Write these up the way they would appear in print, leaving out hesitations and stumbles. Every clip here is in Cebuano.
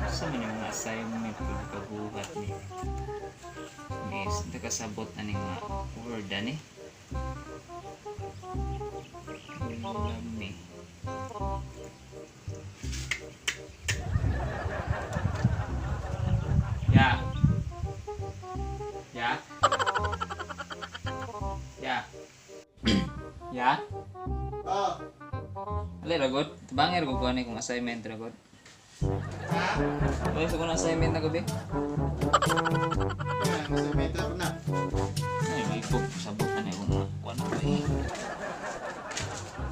Sa man yung mga assignment ko kabuhat ni. Ni sa kasabot ani mga word ani. Alam ni. Ya. Ya. Ya. Ya. Oh, Ali ragot, bangir ko kuha ni kung assignment ragot. ha? Ay, sa kung assignment na gabi. Assignment ako na. Ay, may book sabot na na yung mga kuha na ko eh.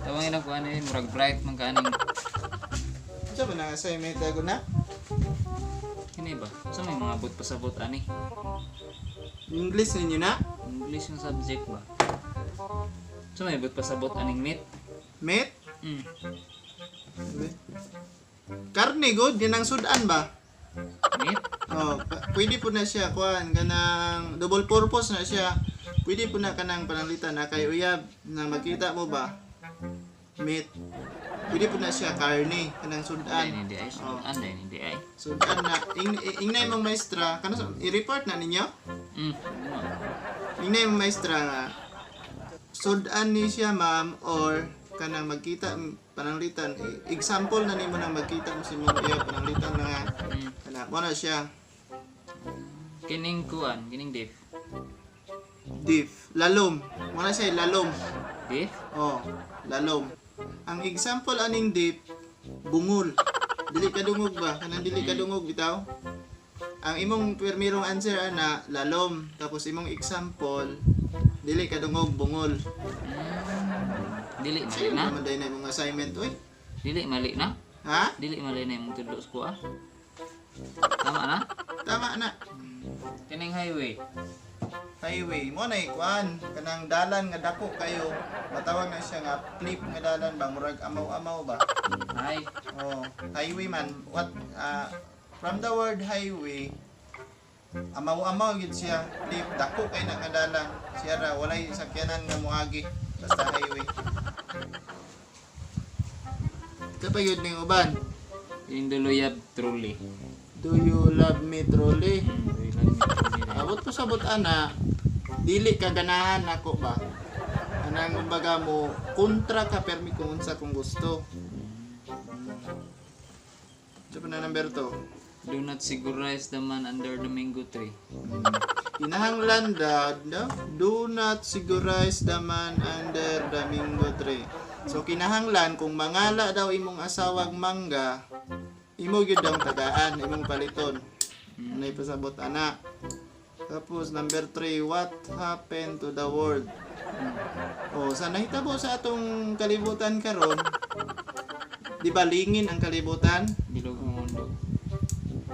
Tawangin ako ano eh, murag bright man ka aning Unsa ba na assignment ako na? kini ba? Sa may mga bot pasabot ani. English ninyo na? English yung subject ba? Sa may bot pasabot aning meat? Mate? Mm. Karne good, yan ang sudan ba? Meat? Oh, pwede po na siya kuan kanang double purpose na siya. Pwede po na kanang pananglitan na kay uyab na makita mo ba? Meat. Pwede po na siya karne kanang sudan. Ay, hindi ay. Oh. Sudan, ay, hindi ay. Sudan na ingnay mong maestra kano i-report na ninyo? Mm. Ingnay mong maestra nga sudan ni siya ma'am or kanang magkita pananglitan example na nimo nang magkita mo si mong uyab pananglitan na nga kana mo na siya. Kining kuan, kining diff. Diff lalom mo na siya lalom. Diff? Oh, lalom. Ang example aning deep, bungol. Dili ka dungog ba? Kanang dili ka dungog bitaw. Ang imong permirong answer ana lalom, tapos imong example dili ka dungog bungol. Mm. Dili mali Sino na? naman day na imong assignment oy? Dili mali na? Ha? Dili mali na imong tudlo sa kuha. Tama na? Tama na. Kining highway. Highway mo na ikuan kanang dalan nga dako kayo. Matawag na siya nga flip nga dalan ba murag amaw-amaw ba? Ay, Oh, highway man. What from the word highway, amaw-amaw gid siya. Flip dako kay na nga dalan. Siya ra walay sakyanan nga moagi basta highway. Kapag yun ning uban, kining duluyab truly. Do you love me truly? Do you love me truly? Abot ko sabot ana, dili ka ganahan nako ba? Anang kumbaga mo kontra ka permi kung unsa kung gusto. Ito pa na number 2. Do not sigurize the man under the mango tree. Kinahanglan daw, no? Do not sigurize the man under the mango tree. So kinahanglan kung mangala daw imong asawag mangga, imo gyud daw tagaan, imong paliton. Anay pasabot ana. Tapos number 3, what happened to the world? Oh, sa nahitabo sa atong kalibutan karon, di ba lingin ang kalibutan? Bilog ang mundo.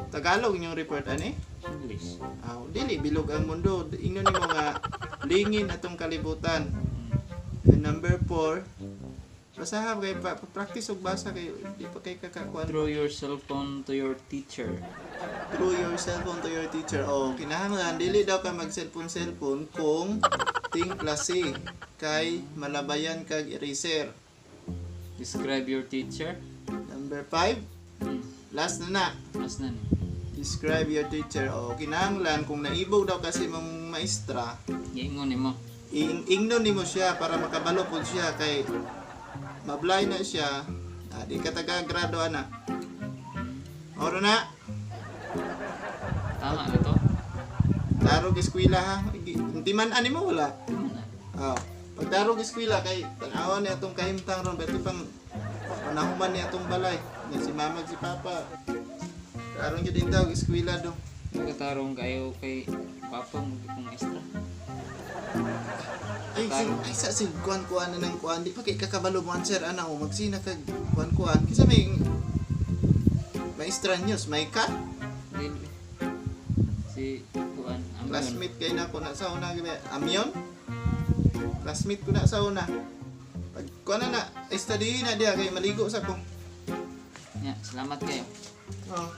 Tagalog inyong report ani? English. Aw, dili bilog ang mundo. Ingnon nimo nga lingin atong kalibutan. And number 4, basaha kay pa, practice og basa kay di pa kay kakakuan. Throw your cell phone to your teacher. Throw your cellphone to your teacher. Oh, kinahanglan dili daw ka mag cellphone cellphone kung ting klase kay malabayan kag eraser. Describe your teacher. Number 5, last na na. Mas na ni. Describe your teacher. Oh, kinahanglan kung naibog daw kasi mong maestra, Giingon nimo. Ingnon nimo siya para makabalo pud siya kay mablay na siya, ah, di ka taga grado ana. Oro na, Tama na to? tarog eskwela ha. Intiman ani mo wala. Tama na. Oh. Pag tarog eskwela kay tan-awan ni atong kahimtang ron berti pang panahuman ni atong balay. Ni si mama ug si papa. Karon gyud intaw eskwela do. Nagkatarong kayo kay papa mo kung maestra. Ay, si, ay sa si kuan kuan na ng kuan di pa kay kakabalo mo answer ana o magsina kag kuan kuan kisa may maestra news may ka Dili. Si kuan Amyon. Classmate kay na ko na sa una gabi. Amyon? Classmate ko na sa una. Pag kuan na na, study na diya kay maligo sa ko. Ya, salamat kayo. Oh.